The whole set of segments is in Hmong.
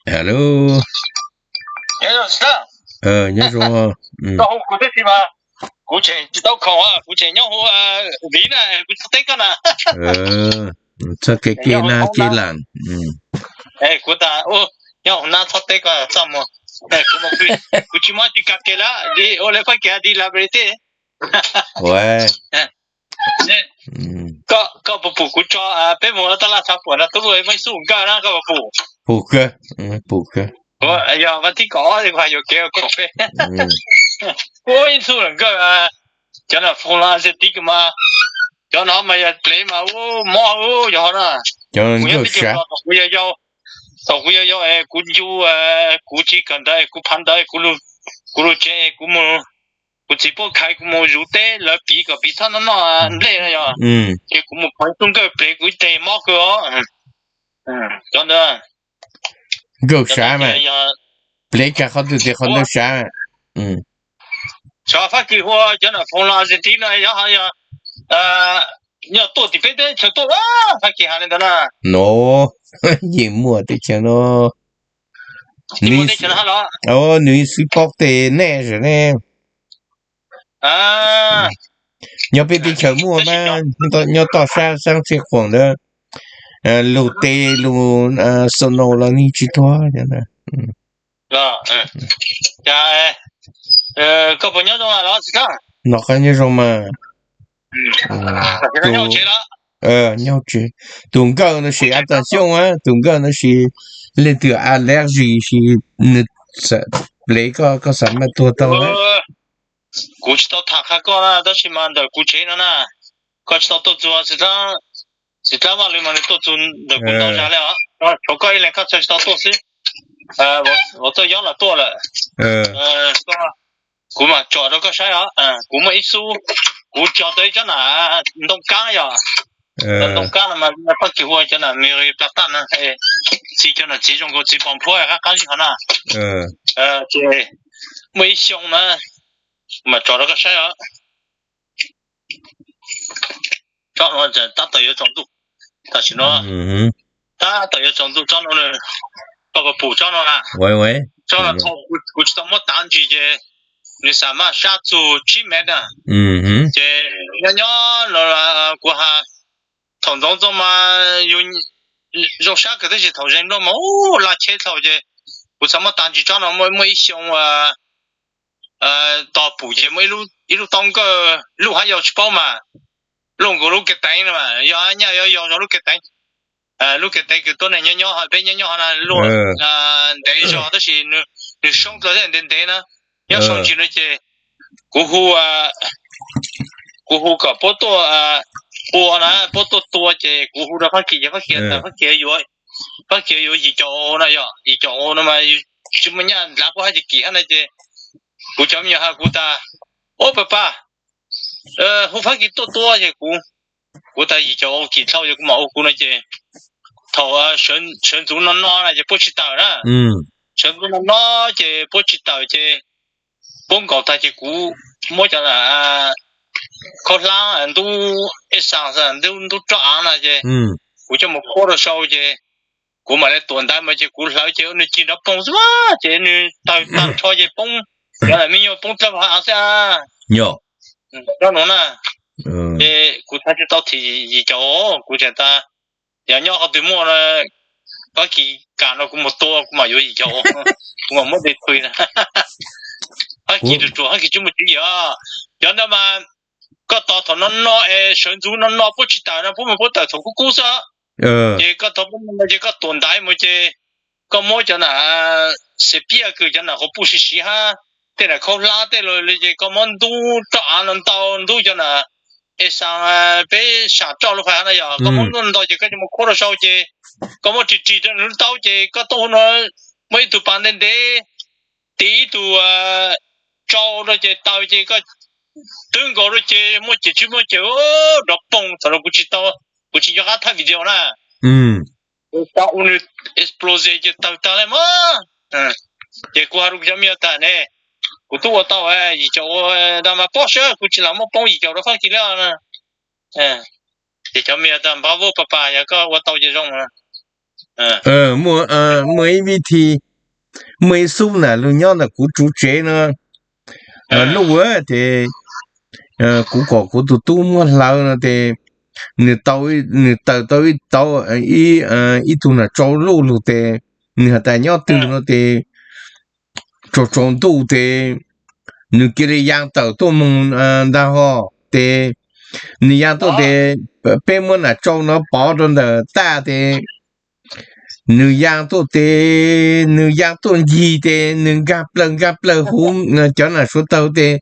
Hello. Nyob zoo. Kuv tseem tsis tau khoom, kuv tseem nyob hauv viv na, kuv tsis teb koj na. Txhob kev kev na kev lam. Kuv tas nyob hauv nab txhob teb koj txaj muag. Kuv tsis muaj tsis kag kev lawm, ua li Fab Kis di la tej. Koj puas pum kuv tso peb mus ua taj laj tshav puam no tub, muaj ib xub nkawj na, koj puas pum? Pum kawg, pum kawg. Yog vas thib kaum ob kuv hais yuam kev kaum peb. Ua ib xub nkawj. Cov no foom los Argentina mas, cov no mas yog plev mas ua mob ua yog na. Kuv nyob peb caug tso thaum kuv yau yau, thaum kuv yau yau es kuv ncu, kuv tsis kawm ntawv es kuv phav ntawv es kuv lug tsev es kuv mus, kuv txiv puab khaiv kuv mus zuv teb lawv piv kom piv txhob noj noj nplej no yog, ces kuv mus phav ib xub nkawj plev kuv ib teg mob kawg os. Cov ntawd nkawj sav mas, plev kag qhov twg ces qhov ntawd sav. Xyov Fab Kis hu cov no foom los Argentina no yog, yog tuaj tim peb teb chaws tuaj, Fab Kis hais li ntawd na. No, yeej muaj teb chaws no. Nws xwb paub tej nej sav ne. Nyob peb teb chaws muaj mas, nyob toj sab sab Txhiaj Khuam ntawd, lug tes lug Snow los nws tsis tuag. Koj puas nyob zoo los? Noj qab nyob zoo mas. Nyob tsev. Tus nkawj no sis a tas xyooj, tus nkawj no sis leej twg a leb zis sis nws plev koj, koj xav mas tuag tau. Kuv tsis tau tham qha koj na, tab sis mas ntawm kuv tsev no na, koj tsis tau tuaj txug, txiv dlaab Vaj Lwm mas nws tuaj txug ntawm kuv ntau zag li os. Tshuav koj ib leeg koj tsis tau tuaj xwb, Vauv Txawj Yob los tuaj lawm. Kuv mam tsom rau koj saib os. Kuv muaj ib xub, kuv cog tau ib tsob nam ntoo kaab yog, ntoo kaab no mas Fab Kis hu cov nam miri plas taj na, txiv cov nam txiv zoo nkaus txiv pos nphuab qab qab zib hov na. Ces muaj ib xyoo na, kuv mam tsom rau koj saib os. Tsob no tab tom yuav tsaus ntuj, tam sim no tab tom yuav tsaus ntuj tsob no, koj puas pum tsob no na? Tsob no thaum kuv tsis tau muab tav ntsis ces nws xam maj sab txug tsib mev na. Ces nyob nyob no kuv has, thaum ntxoov ntxoo mas yus zoo sab kawg tab sis thaum zeeg nplua mas ub laj cheb thaum ces kuv txhaj muab tav ntsis tsob no muaj ib xyoo tos pum ces muaj ib lub taub nkawj luj hab yau tsis paub mas, luj nkaus lub kev teev no mas yog nyaj yau yau zoo lub kev teev. Lub kev teev kws tuab neeg nyob nyob peb nyob nyob hov na luj, ntev zog tab sis nws soob dlawg thiab ntev ntev na. Nyob sau ntsis no ces kuv hu, kuv hu kom puab tuaj ua na, puab tuaj tua ces kuv hu rau Fab Kis ces Fab Kis tas Fab Kis yuav, Fab Kis yuav yim caum no yog yim caum no mas tsis muaj nyaj nrad puab hab ces kim hab na ces kuv cov me nyuam has kuv tas ub pab pab, hu Fab Kis tuaj tua ces kuv, kuv tas yim caum kim dlhau ces kuv mam ua kuv no ces thaum sawv ntxuv no no na ces puab tsis tawm na. Sawv ntxuv no no ces puab tsis tawm ces puab nkaum tag ces kuv muab cov khaub hlab ntub ej xas, ntub roj av na ces kuv coj mus khuab rau sau ces kuv mam li tuam ntaiv mas ces kuv hlawv ces nws cig nrov poog xwb ces nws tawg tag nrho ces poob, cov me nyuam poob dlawb hav xwb. Tsob no na, ces kuv txhaj tsis tau thim yim caum, kuv tseem tas yog nyob qhov twg muaj Fab Kis kam no kuv mus tua kuv mam yuav yim caum, kuv mam muab de txhais na. Fab Kis ruam ruam Fab Kis tsis muaj tswv yim os. Cov ntawd mas koj tos thaum no no es sawv ntxuv no no puab tsis tawm no puab mus puab tawm thaum kub kub xwb. Ces koj tau puab no ces koj tuam ntaiv mus ces koj muab cov nam xis piaj kws cov nam qhuav puj siv siv hab tej nam khaub hlab tej los li ces koj muab ntub roj av no ntau, ntub cov nam ej xas peb sam roj lub fais hab na yog koj muab ntub ntau ces koj coj mus khuab rau sau ces koj muab ris ris rau nws lub taub ces koj tuaj hu no muaj ib tug pas ntev ntev tis ib tug tsau rau ces taw ces koj twb nkaus rau ces muaj ces tsis muaj ces nrov poog thaum no kuv tsis tau, kuv tsis nco qab thaij video na. Tau ua nws explode ces tawg tag li mas. Ces kuv has rau kuv cov me nyuam tas ne, kuv twb ua tau yim caum ua tas mas pob sab kuv tsis lam muab poob yim caum rau Fab Kis li. Ces cov me nyuam tas npab vauj pas pas yog koj ua tau ces zoo. Muaj, muaj ib vib thi, muaj ib xub ntawm luag nyob ntawm kuv tsev no, luj ces kuv kom kuv tus tub muab hlawv no ces nws taws tau ib tau, ib tug nam tsau luj lug ces nws has tas nyob twg no ces tsaus tsaus ntuj ces nws cia li yaa tawm tuaj moog ntag hos ces nws yaa tuaj ces peb muab nam tsau no pov rau ntawm taj ces nws yaa tuaj ces nws yaa tuaj ncig ces nws nkag plaws nkag plaws huv cov nam suav tawg ces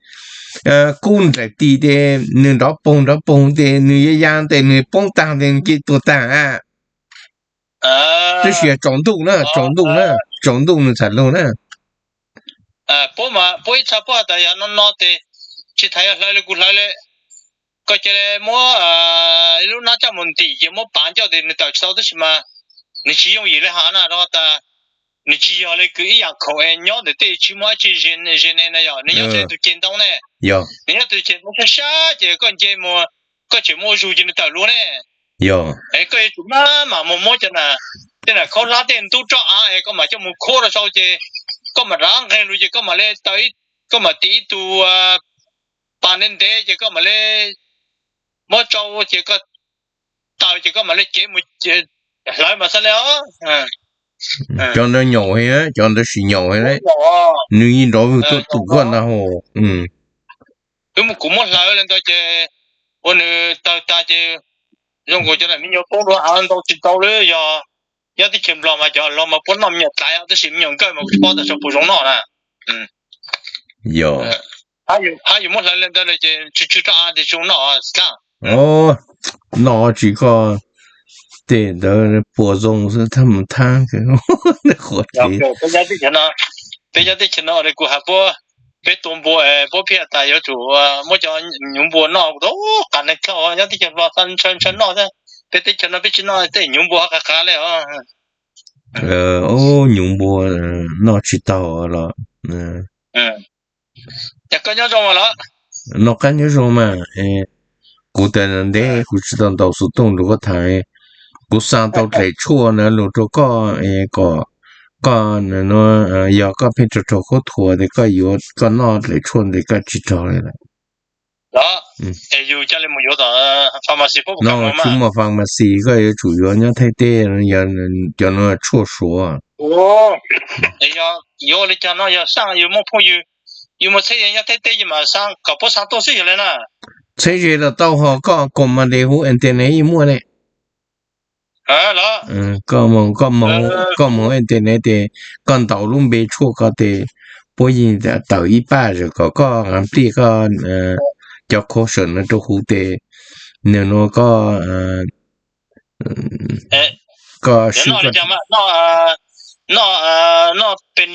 kub nraim tis ces nws nrov poog nrov poog ces nws yaa tes nws poob taag tes nws cia li tuag taag. Tab sis tsaus ntuj na, tsaus ntuj na, tsaus ntuj nws txham lug na. Puab ib txha puab has tas yog no no tes tsis tas yog hlawv li kuv hlawv li, koj cia li muab lub nab coj mus ntim ces muab pav ncauj tes nws tawm tsis tau tab sis mas nws tsis yooj yim li has na rau tas nws tsis yog li kws ib yaam khaum es nyob ntawm tej tsis muaj dab tsi ze ne na yog nws nyob tej tus ceg ntoo ne, nws nyob tus ceg ntoo sab sab ces koj nce mus koj tseem muaj ua zug ces nws tawm luag ne. Es koj yuav tsum maj mam mus muab cov na, tej na khaub hlab tej ntub roj av es koj mam coj mus khuab rau saum ces koj mam rov nqeg lug ces koj mam li taws, koj mam tiv ib tug pas ntev ntev ces koj mam li muab tsau ces koj taws ces koj mam li cev mus hlawv mas xwb li os. Cov ntawd nyaum heev, cov ntawd sim nyaum heev, nws yeej nrov vwg tuaj tus koj ntag hos. Wb mus kuv muab hlawv li ntawd ces ua nws tawg tag ces zoo nkaus cov nam me nyuam poob dua av ntau tsis ntau li. Yog nyob teb chaws Nplog mas cov laug mas puab noj me nyuam tlaiv tab sis me nyuam nkawj mas kuv tsis paub tas sav puas zoo noj na. Hab yus muab hlawv li ntawd lawm ces tsw tsw roj av ces zoo noj xwb. Noj tsis koj tej ntawd puas zoo xwb thab mus thab. Qhuav ces peb nyob teb chaws no kuv has puab, peb tua npua puab pheej tas yuav tsum muab cov nyuv npua noj tau qas neeg dlhau nyob teb chaws Nplog ntshaw ntshaw noj xwb. Peb teb chaws no peb tsis noj tej nyuv npua qas qas li os. Nyuv npua noj tsis tau los. Koj nyob zoo los? Noj qab nyob zoo mas. Kuv tas ntev kuv tsis tau ntaus xov tooj rau koj tham. Kuv xa tau dlaim tshuaj na lug rau koj kom koj, yog koj pheej raug raug khaub thuas tes koj yuav koj noj dlaim tshuaj ntes koj tsis raug li lawm. Los, es yus ca le mus yuav tom pharmacy puab puas kam muag mas? Tsis muaj pharmacy, koj yuav tsum yuav nyob Thaib teb, cov no tshuaj suav. Yuav ua li cas no yog saab yus muaj phooj ywg, yus mus txheb ze nyob Thaib teb mas kom puab xa tuaj xwb yog li na. Txheb ze los tau hos koj koom mas ntes huv internet yeej muaj ne. Koj moog huv internet tes koj ntaus lub npe tshuaj ko tes puab yeej tawm ib paj zawm kom koj nqaa nplij koj cov khaub sawm no rau huv tes nws nua koj, koj sib noj, noj, noj pes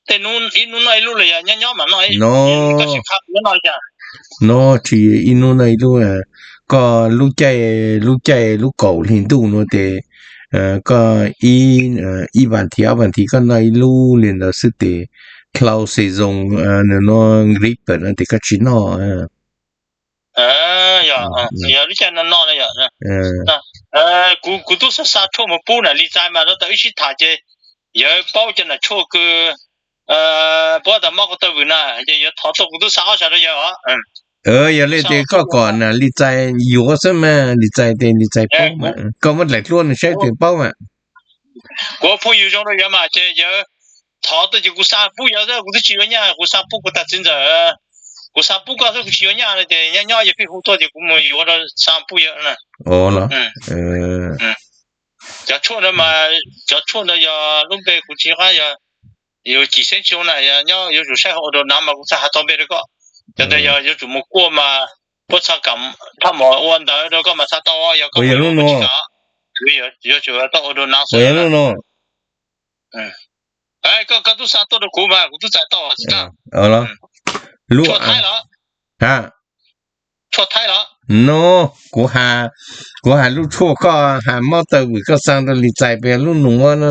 tej hnub, ib hnub noj ib lub los yog nyob nyob mas noj ib, noj tsis ib hnub noj ib lub. Koj lub caij, lub caij lub kaum hli ntuj nuav tes koj ib vas thiv ob vas thiv koj noj ib lub li ntawd xwb tes dlhau season nws nua gripe no tes koj tsis noj. Yog lub caij no no, kuv tub xa xa tshuaj mus pub nam Lis Txais mas rau tau wb sib tham ces yawg paub cov nam tshuaj kws puab tas mob ko taw vwm na ces yawg thov tuaj kuv tub xa ob sab rau yawg os. Yog li tes koj kom nam Lis Txais yuav xwb mas Lis Txais tes Lis Txais paub mas koj muab dlaim hluab nws saib tes paub mas. Kuv phooj ywg zoo rau yawg mas ces yawg thov tuaj ces kuv xa pub yawg xwb, kuv twb tsis yuav nyaj, kuv xa pub kuv tag txiv ntxawm, kuv xa pub koj xwb kuv tsis yuav nyaj no ces nyob nyob yawg pheej hu tuaj ces kuv mus yuav rau xa pub yawg na. Cov tshuaj ntawd mas, cov tshuaj ntawd yog lub npe kuv tsis qab yog, yus cim xeeb tsis zoo na, nyob yuav tsum saib hauv order na mas kuv txhaj has tau npe rau koj. Cov ntawd yog yuav tsum mus kuaj mas puab txhaj kam thaj mos ua ntawv rau koj mas txhaj tau, yog koj mus yuav tsis kam, yuav tsum tau order na xwb. Koj, koj tub xa tuaj rau kuv mas kuv tub txais tau. Tshuaj Thaib los? Tshuaj Thaib los? No, kuv has, kuv has lub tshuaj koj has mob taw vwm koj xa rau Lis Txais pem lub nus no.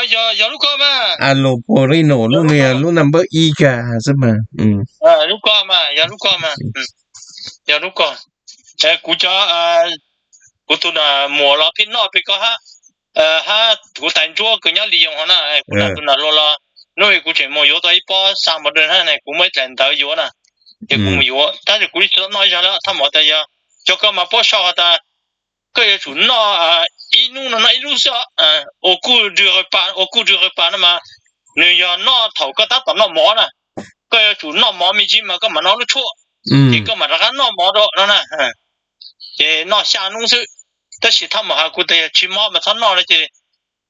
Yog lub ko mas. Aloe Purino lub no yog lub number ib kag xwb mas. Lub ko mas, yog lub ko mas. Yog lub ko. Kuv cov, kuv tus muam los pheej noj pem ko hab. hab kuv tais ntsuab kws nyob Li Yoos hov na, kuv nrog tus nam hluas los, hnub i kuv tseem mus yuav tau ib pob xa npau dawb na, kuv muaj ib daim ntawv yuav na, ces kuv mus yuav tab sis kuv tsis tau noj ib zag li. Thaj Mos tas yog cov koj mas puab sau has tas koj yuav tsum noj ib hnub no noj ib lub xwb, ua kuj dw qw pas, ua kuj dw qw pas no mas nws yog noj thaum koj tab tom noj mov na. Koj yuav tsum noj mov me ntsis mas koj mam noj lub tshuaj, ces koj mam rov qab noj mov dua no na. Ces noj xya hnub xwb. Tab sis Thaj Mos has kuv tas yog tsis mob mas txhob noj no ces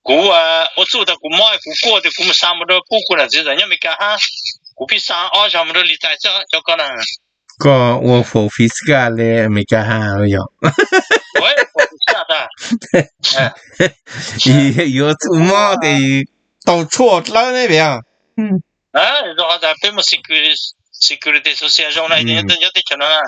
kuv ua txuj tas kuv mob kuv kuaj tias kuv mus xa mus rau pub kuv nam txiv ntxawm nyob Amelikas hab, kuv pheej xa ob zag mus rau Lis Tais xwb cov ko na. Koj ua fau fiscal li Amelikas has yog? Yuav txuj mob tes tau tshuaj dlawb ne vim? Zoo tas peb muaj security social zoo na nyob teb chaws no na.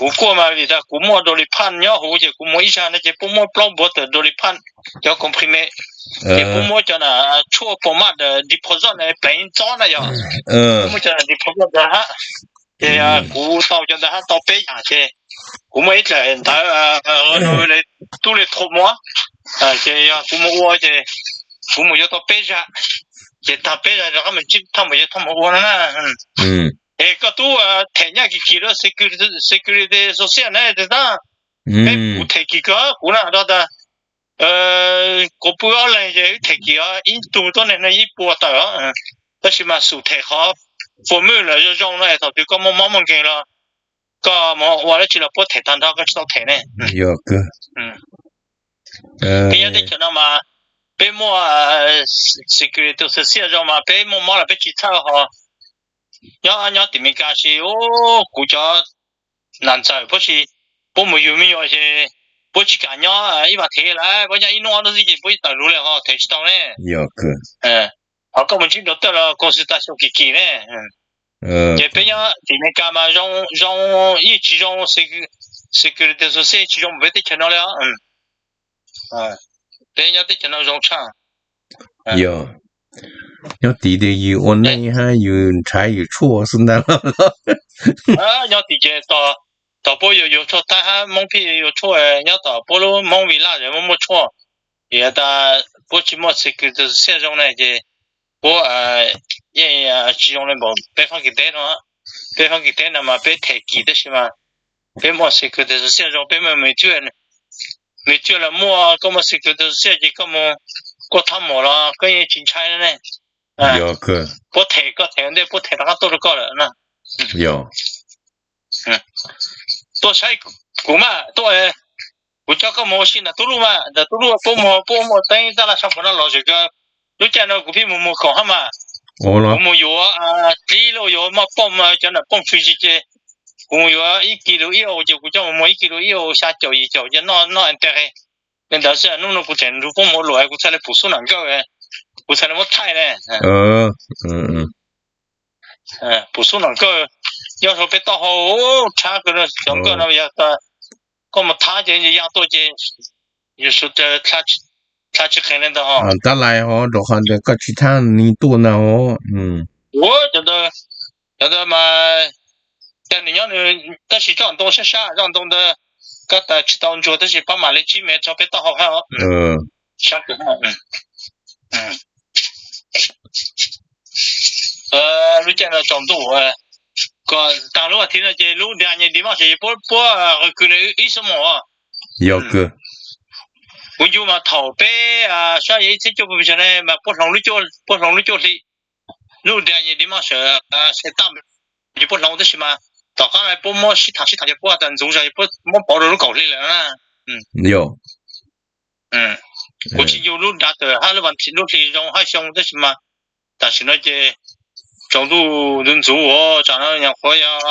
Kuv kuaj mas vim tas kuv muaj dollar paj nyob huv ces kuv mus ib zag no ces puab muab plaub npuav tawm dollar paj, cov comprimé, ces puab muab cov na tshuaj pomade depoxy na pleev txob na yog, muab cov depoxy ntawd hab, ces kuv tau cov ntawd hab tau peb zag ces kuv muaj ib daim ntawv tub li thaum muab, ces yog kuv mus ua ces kuv mus yuav tau peb zag, ces tag peb zag rov qab mus ntsib Thaj Mos yuav Thaj Mos ua no na. Es koj tub them nyaj kim kim rau security social na tes tab, peb kuv them kim kawg kuv na rau tas kuv pw ob leeg ces wb them kim ib tug tuab neeg no ib puas tawm, tab sis mas xum them qhov form lawm zoo zoo no es thaum twg koj muaj mob muaj nkeeg los koj mus ua dab tsi los puab them tag nrho koj tsis tau them ne. Peb nyob teb chaws no mas peb muaj security social zoo mas peb muaj mob los peb tsis txhawj ho. Nyob nyob tim Amelikas sis kuv cov nam ntxawm puab sis, puab mus yug me nyuam ces puab tsis kam nyob ib vas thev lawm, puab nyob ib hnub ob hnub xwb ces puab tawm lug li ho them tsis tau ne. Ho koj mus ntsib doctor los consultation kim kim ne. Ces peb nyob tim Amelikas mas zoo, yeej tsis zoo, security social tsis zoo peb teb chaws no li os. Peb nyob teb chaws no zoo tshaj. Yog, nyob tid tes yus ua neej hab yus nrhav yus tshuaj xwb ntag. Nyob tid ces tom puab yuav yuav tshuaj Thaib hab Moob pheej yuav tshuaj, nyob tom puab lub Moob Village muaj muaj tshuaj. Vim tas puab tsis muaj security social zoo ne ces puab yeej tsis zoo li npaum peb Fab Kis teb no. Peb Fab Kis teb no mas peb them kim tab sis mas peb muaj security social zoo, peb muaj mutual, mutual los muaj, koj muaj security social ces koj mus kuaj Thaj Mos los koj yeej tsis ntshai ne. Puab them koj them ua ntej puab them rov qab tuaj rau koj lawm na. Tuaj saib kuv mas tuaj, kuv coj koj mus ua si ntawm Tub Luj mas, ntawm Tub Luj puab muag puab muaj teeb taj laj sab puag no los zem ko. Lub caij no kuv pheej mus muag khoom hab mas, kuv mus yuav dlib los yuav moj pooj, cov nam pooj fridge ces kuv mus yuav ib kis lus ib aus ces kuv coj mus muag ib kis lus ib aus xya caum yim caum ces noj noj ntej. Li ntawd xwb, hnub no kuv tseem nrug puab mus ua luam kuv txhaj li pum xub nam nkauj, kuv txhaj li muab thaij ne. Pum xub nam nkauj, nyob rau peb taub hau, tshab kawg cov nkauj no yog koj mus thab ces ya tuaj ces yus sawv daws thab tsis qees li ntawd ho. Tab lais ho rau qhov ntawd koj tsis thab ni tuaj ntag ho. Ua cov ntawd, cov ntawd mas cas nws nyob nws tab sis tsob ntoo sab sab, tsob ntoo ntawd koj tas tsis tau ntsuag tab sis pab mam li tsib mev rau peb taub hau hab. Lub caij no tsaus ntuj, kom tag lub as thiv no ces lub da nyes di maj sawv puab puab qw kws li ib xuab moos. Yog kawg. Kuv ncu mas thaum peb sab yog ib txhiab cuaj pua pes ne mas puab hloov lub cuaj hli, lub da nyes di maj sawv se taj ces puab hloov tab sis mas tom qab no puab muab sib tham sib tham ces puab tas ntxuv zog es puab muab pauv rau lub kaum hli lawm na. Yog. Kuv tsis ncu lub da tawm hab lub vas thiv lub hli zoo hab xyoo tab sis mas tam sim no ces tsaus ntuj ntxuv ntxuv ua tsam no nyuam qhuav yog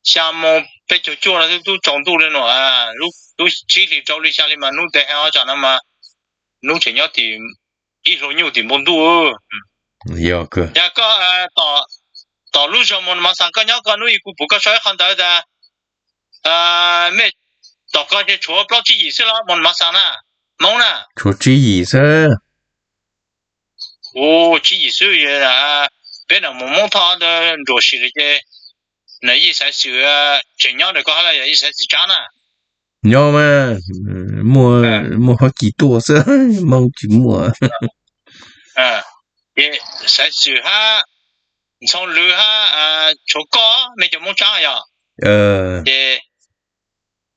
xya moos peb caug cuaj no twb tsaus ntuj li no, lub tsib hlis rau li xya li mas hnub ntev heev tsam no mas hnub tseem nyob tim ib hlo nyuj tim npoo ntuj. Yog kawg. Yog koj tom lub zog Mos Mas Xas koj nyob koj hnub i kuv pum koj sau ib qho ntawv tas mej tom koj ces tshuav plaub tsib yim xwb los Mos Mas Xas na, Hmoob na. Tshuav tsib yim xwb. Tsib yim xwb, peb nam mus Hmoob Thoj ntawd nruam sim lawm ces nam yij xaiv xwm tseem nyob ntawm koj hab los yog yij xaiv xwm tsab na? Nyob mas, muaj, muaj Hab Kis tuaj xwb, Moob tsis muaj. Ces Xaiv Xwm hab Ntxhoo Lwm hab, tshuav koj mej cov Moob Tsab yog. Ces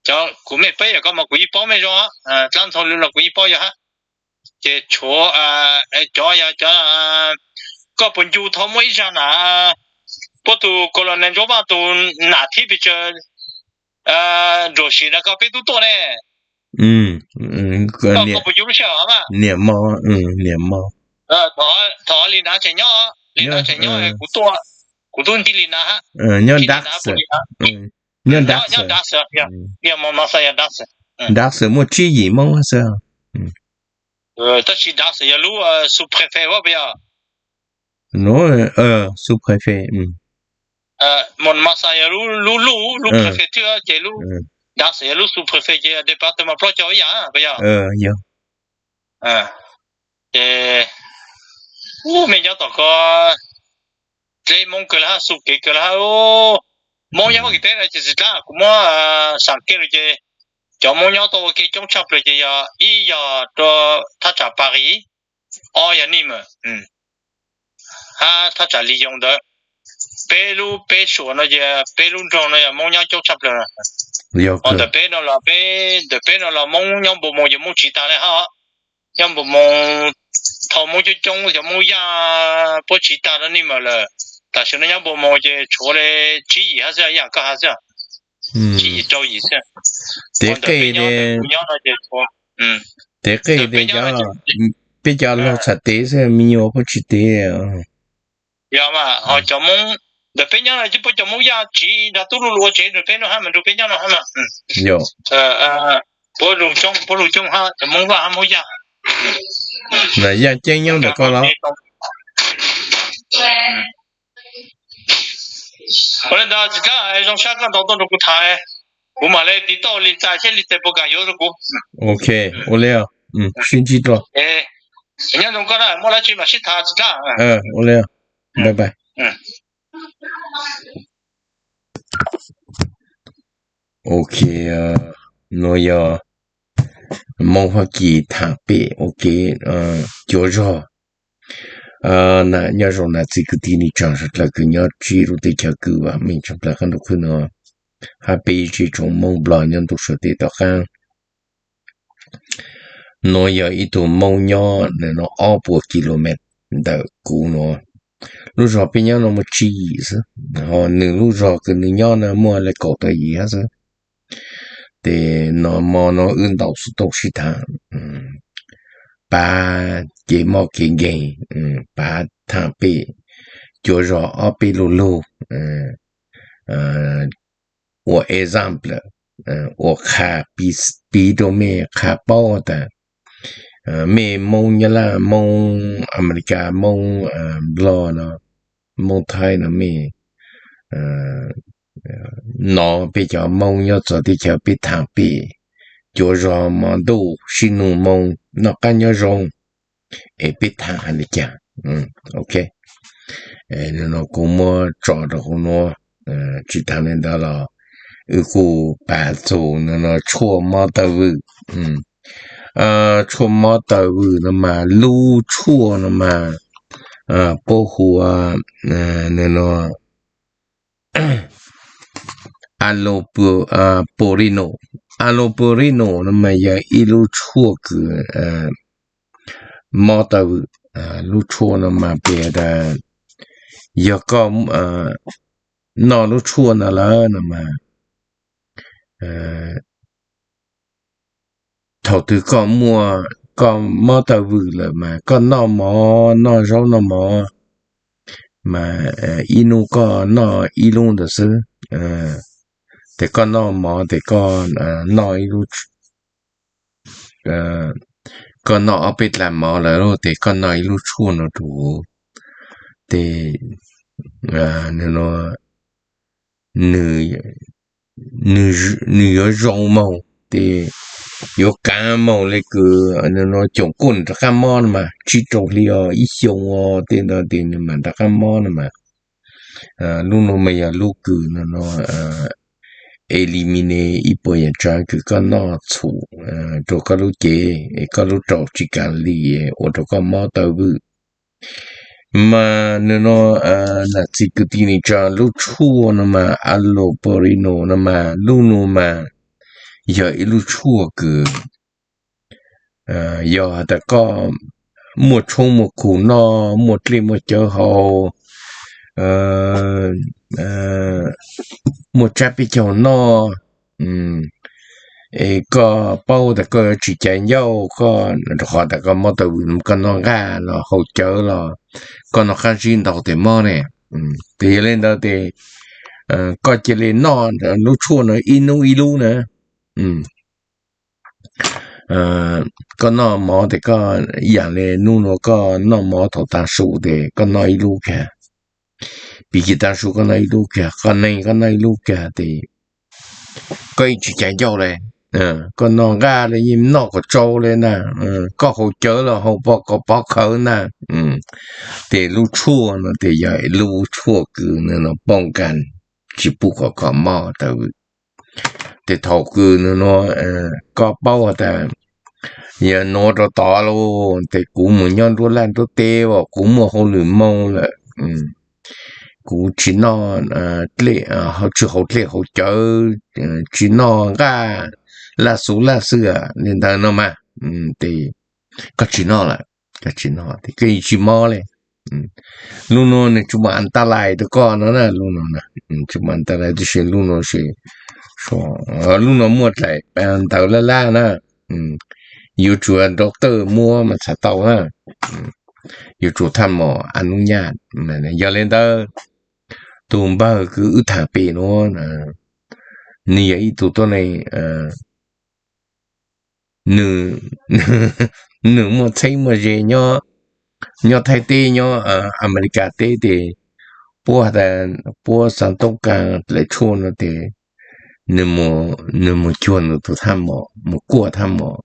cov kuv mej peb yog koj mas kuv yeej paub mej zoo, dlaab Ntxhoo Lwm los kuv yeej paub yog hab. Ces tshuav cov yog cov, koj puas ncu thaum muaj ib zag na, puab tug Colonel Ntsuab Vaj tug nam thib pes tsawg nruam sim na koj peb tub tuaj ne. Koj puas ncu lub sij hawm mas? Niam mo, niam mo. Thaum li nav tseem nyob, li nav tseem nyob, kuv tuaj, kuv tub nti li nav hab. Nyob Daxter, nyob Daxter, Daxter muaj tsib yim Moob xwb. Tab sis Daxter yog lub sous-préfet puas yog? Sous-préfet. Mos Mas Xas yog lub, lub, lub prefecture ces lub, Daxter yog lub sous-préfet ces yog department plaub caug ib yam puas yog? Ces mej nyob tom ko dleb Moob kawg le hab, xu kev kawg le hab. Moob nyob Fab Kis teb no ces tsis dlaab, kuv muab xam kev lug ces cov Moob nyob tau ua ke coob tshaj plaws ces yog ib yog rua thaj tsam Paris, ob yog Nimes, hab thaj tsam Lyon ntawd. Peb lub, peb suam no ces peb lub nroog no yog Moob nyob coob tshaj plaws. Ntawm peb no los, peb, ntawm peb no los Moob nyob Npus Moos ces Moob tsiv tag le hab. Nyob Npus Moos, thaum Moob coob coob cov Moob Yaj puab tsiv tag rau Nimes lawm. Tam sim no nyob Npus Moos ces tshuav le tsib yim hab xwb, ib yam koj hab xwb. Tsib yim rau yim xwb. Tes qej, tes qej, peb cov laug txhais tes xwb, me nyuam puab tsis tes. Yog mas ho cov Moob ntawm peb nyob no ces puab cov Moob Yaj tsiv nrug tub lug lug ua tsev nrug peb noj hab mas nrug peb nyob no hab mas. Puab lug coob, puab lug coob hab cov Moob Vaj hab Moob Yaj. Yaj Ceeb nyob ntawm koj los? Ua le ntawd tsis dlaab, zoo sab koj ntaus tuaj nrug kuv tham, kuv mam le tiv tauj Lis Txais seb Lis Txais puas kam yuav rau kuv. Ok, ua le, sib ntsib dlua. Nyob zoo koj na, muaj dlaab tsi mam sib tham tsis dlaab. Ua le, bye bye. Ok, nuav yog Moob Fab Kis tham pem ua ke cuav zog. Na nyob zoo nam txiv kwv tij neej tsaa suav dlawg kws nyob tsib lub teb chaws kws vam meej tshaj plawg qaab ntuj khwb nuav, hab peb ib tsoom Moob Nplog nyob ntuj suav teb tom qaab. Nuav yog ib tug Moob nyob nuav ob puas kilomev ntawm kuv nuav. Lub zog peb nyob nuav muaj tsib yim xwb, ho nwg lub zog kws nwg nyob na muaj le kaum tawm yim hab xwb. Tes nuav mo nuav wb ntaus xov tooj sib tham, pav kev mob kev nkeeg, pav tham pem cuav zog ob peb lug lug, ua example, ua qha piv rau mej qha paub tas mej Moob Nyab Laj, Moob Amelikas, Moob Nplog no, Moob Thaib no mej nov peb cov Moob nyob txawv teb chaws peb tham pem cuav zog mo ntuj sib nug moo noj qab nyob zoo, es peb tham has le caag. Ok, no kuv muab tso rau huv nuav, tsis taag le ntawd los wb kuj pav txug no tshuaj mob tawg vwm. Tshuaj mob tawg vwm no mas lub tshuaj no mas puab hu ua no allopurinol. Allopurinol no mas yog ib lub tshuaj kws mob tawg vwm. Lub tshuaj no mas peb tas yog koj noj lub tshuaj no lawm no mas thaum twg koj muaj, koj mob tawg vwm lawm mas koj noj mov, noj zaub noj mov mas ib hnub koj noj ib lub ntawd xwb. Tes koj noj mov tes koj noj ib lub, koj noj ob peb dlaim mov lawm tes koj noj ib lub tshuaj no rau huv, tes nws yuav zoo moog, tes yuav kaav moog le kws no coom kuaj rov qaab mob no mas tsib rau hli os, ib xyoo os tej ntawd tes nws mam rov qaab mob no mas. Lub no mas yog lub kws no no eliminate ib puas yam tsav kws koj noj txhum rau koj lub cev es koj lub raum tsis kam li ua rau koj mob taw vwm. Mas nws no, nam txiv kwv tij neej tsa, lub tshuaj no mas allopurinol no mas lub no mas yog ib lub tshuaj kws yog has tas koj muaj tshoob muaj kug noj, muaj dlej muaj cawv haus, muaj tsab peb caug noj, es koj paub tas koj yuav tsis cais ncauj, koj rau qhov tas koj mob taw vwm, koj noj nqaj los haus cawv los koj noj qab zib ntau tes mob ne. Ces yog li ntawd ces koj cia li noj lub tshuaj no ib hnub ib lub na. Koj noj mov tes koj, ib yam li hnub no koj noj mov thaum tav su tes koj noj ib lub kiag, piv txwv tav su koj noj ib lub kiag, qhov neeg koj noj ib lub kiag tes koj yeej tsis cais ncauj li. Koj noj nqaj los yeej noj kom tsau li ntag, koj haus cawv los haus pov kom pov khawv ntag. Ces lub tshuaj no ces yog lub tshuaj kws nws no poob kas tsis pub kom koj mob taw vwm. Ces thaum kws nws no koj paub has tas yog nuav rau tod lauj, ces kuv mus nyob nruab laj nruab teb as, kuv muaj hauj lwm moo lawm, kuv tsis noj, tsis haus dlej haus cawv, tsis noj nqaj laj xu laj xwm li ntawd no mas, ces koj tsis noj lawm, koj tsis noj ces koj yeej tsis mob li. Lub no nws tsis muaj as tas lais rau koj no na, lub no tsis muaj as tas lais, tab sis lub no, lub no muaj dlaim ntawv laj laj na. Yuav tsum doctor muab mas txhaj tau na, yuav tsum thaj mom as nub nyaj. Yog li ntawd, tus npawg kws wb tham pem nuav, nws yog ib tug tuab neeg, nws muaj txheeb muaj ze nyob Thaib teb, nyob Amelikas teb ces puab, puab xaa toob kaas dlaim tshuaj no ces nws mus cuag nws tus thaj mom, mus kuaj thaj mom,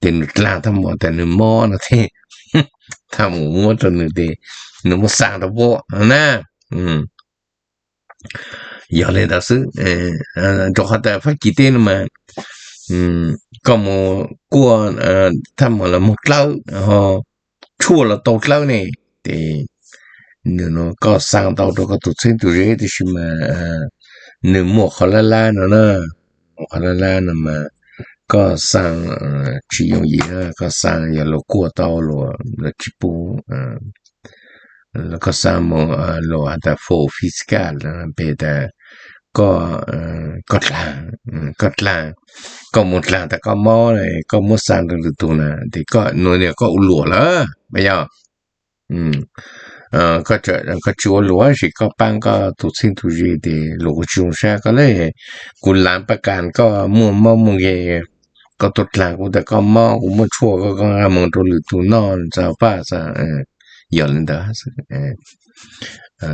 ces nws dlaag thaj mom tas nws mob no ces thaj mom muab rau nws ces nws muab xaa rau puab na. Yog li ntawd xwb, rau qhov tas Fab Kis teb no mas koj mus kuaj thaj mom los moog dlawb, ho tshuaj los tau dlawb ne, ces nws no koj xaa tau rau koj tus txheeb tus ze, tab sis mas nws muaj qhov lab lab no na, muaj qhov lab lab no mas koj xaa tsis yooj yim, koj xaa yog luas kuaj tau, luas tsis pub, koj xaa mus luas has tas full physical, peb tas koj, koj dlaag, koj dlaag, koj mus dlaag tas koj mob, koj muab xaa rau lwm tug na, ces koj, nws yog koj ua luam lawm, yog koj tsis ua luam tab sis koj paab koj tus txheeb tus ze ces luas kuj tsis zoo sab koj le. Kuv laav paj kas koj muaj mob muaj nkeeg, koj tuaj dlaag kuv tas koj mob, kuv muab tshuaj koj, koj nqa mus rau lwm tug noj txaus paj xwb. Yog li ntawd xwb.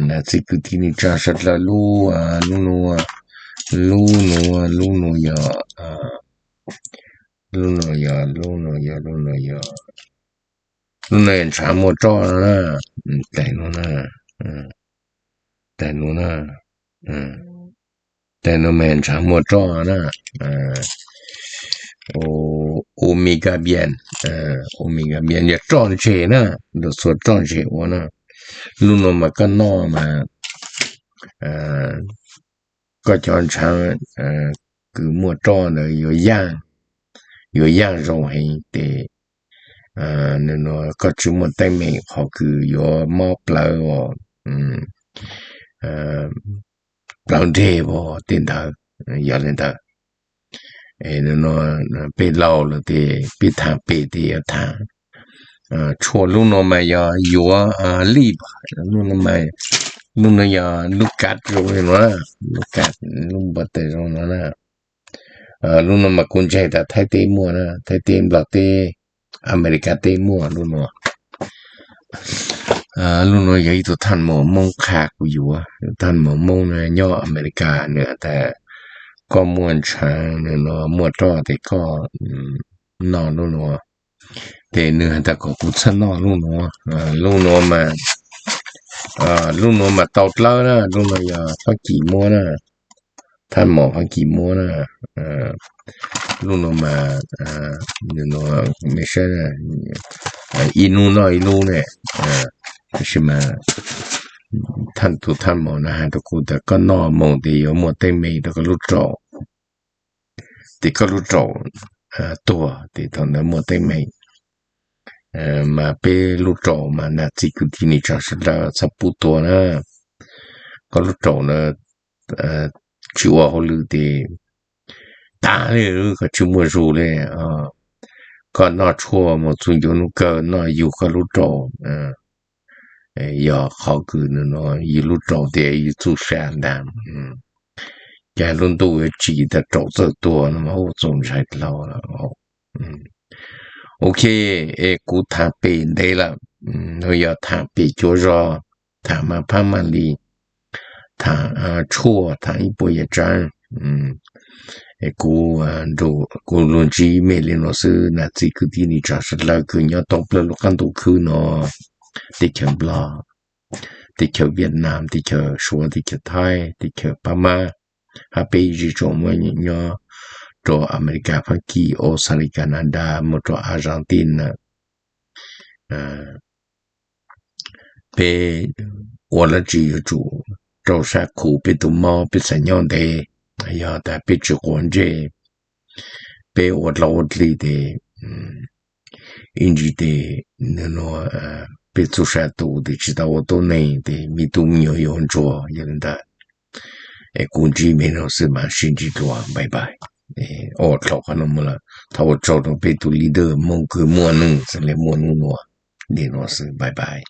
Nam txiv kwv tij neej tsa sawv dlawg, lub, lub nuav, lub nuav, lub nuav yog, lub nuav yog, lub nuav yog, lub nuav yog, lub nuav yog ntshav muaj roj na, tais nuav na, tais nuav na, tais nuav mas ntshav muaj roj na. Omega bian, omega bian yog roj ntseg na, lug xuas roj ntseg ua na. Lub nuav mas koj noj mas koj cov ntshav kws muaj roj ntawd yuav yaaj, yuav yaaj zoo heev ces nws nuav koj tsis muaj teeb meem qhov kws yuav mob plawv, plawv ntseg tej ntawd. Yog li ntawd, nws nuav peb laug lawm ces peb thaam pem ces yuav thaam tshuaj. Lub nuav mas yog yuav lij, lub nuav yog lub kav zoo li nuav, lub kav, lub npua tawg zoo no na. Lub nuav mas kuv ntseeg tas Thaib teb muaj na, Thaib teb, Nplog teb, Amelikas teb muaj lub nuav. Lub nuav yog ib tug thaj maum Moob qha kuv yuav, thaj maum Moob nyob Amelikas, nws has tas koj muaj ntshav, nws nuav muaj roj ces koj noj lub nuav. Ces nws has tas kom kuv txhaj noj lub nuav. Lub nuav mas, lub nuav mas tau dlawb na, lub nuav yog Fab Kis muab na. thaj maum Fab Kis muab na. Lub no mas, nws no, mej saib, ib hnub noj ib lub ne. Tab sis mas tus thaj maum no hais rau kuv tias koj noj mus ces yuav muaj teeb meem rau koj lub raum, ces koj lub raum tuag ces thaum ntawd muaj teeb meem. Mas peb lub raum mas nam txiv kwv tij neej tsa sawv daws txhob pub tuag na. Koj lub raum na tsis ua hauj lwm ces tas li, koj tsis muaj zug li. Koj noj tshuaj mus txog ncuav nub kawg noj yug koj lub raum, yog qhov kws nws no yug lub raum tias yug txuj sa ntag. Cas lub ntuj yuav tsim tas raum txawj tuag no mas txaus ntshai dlhau. Ok, es kuv tham pem ntev lawm, yog tham pem cuav zog, tham maj phab maj li, tham tshuaj, tham ib puas yam tsav. Kuv, kuv lug ntsib mej li no xwb, nam txiv kwv tij neej tsa sawv daws kws nyob thoob plaws lub qab ntuj khwb no, teb chaws Nplog, teb chaws Vietnam, teb chaws Suav, teb chaws Thaib, teb chaws Pab Mab, hab peb zej tsoom muaj nyob rau Amelikas, Fab Kis, Australia, Canada, mus rau Argentina. Peb ua dlaab tsi yuav tsum rau sab khuv peb tug mob, peb xav nyob ntev. Yog tas peb tsis quav ntsej, peb ua dlauj ua dlig tes ib ntsis tes nws no peb txuj sa tu tes tsis tau ua tuab neeg tes me tub me nyuam yuav ntsuag. Yog li ntawd, es kuv ntsib mej no xwb mas sib ntsib dlua, bye bye. Ob dlaub qhov no mus lawm, thov ua tsaug rau peb tug leader Hmoob kws muaj neeg xws le muaj nub nua. Li no xwb, bye bye.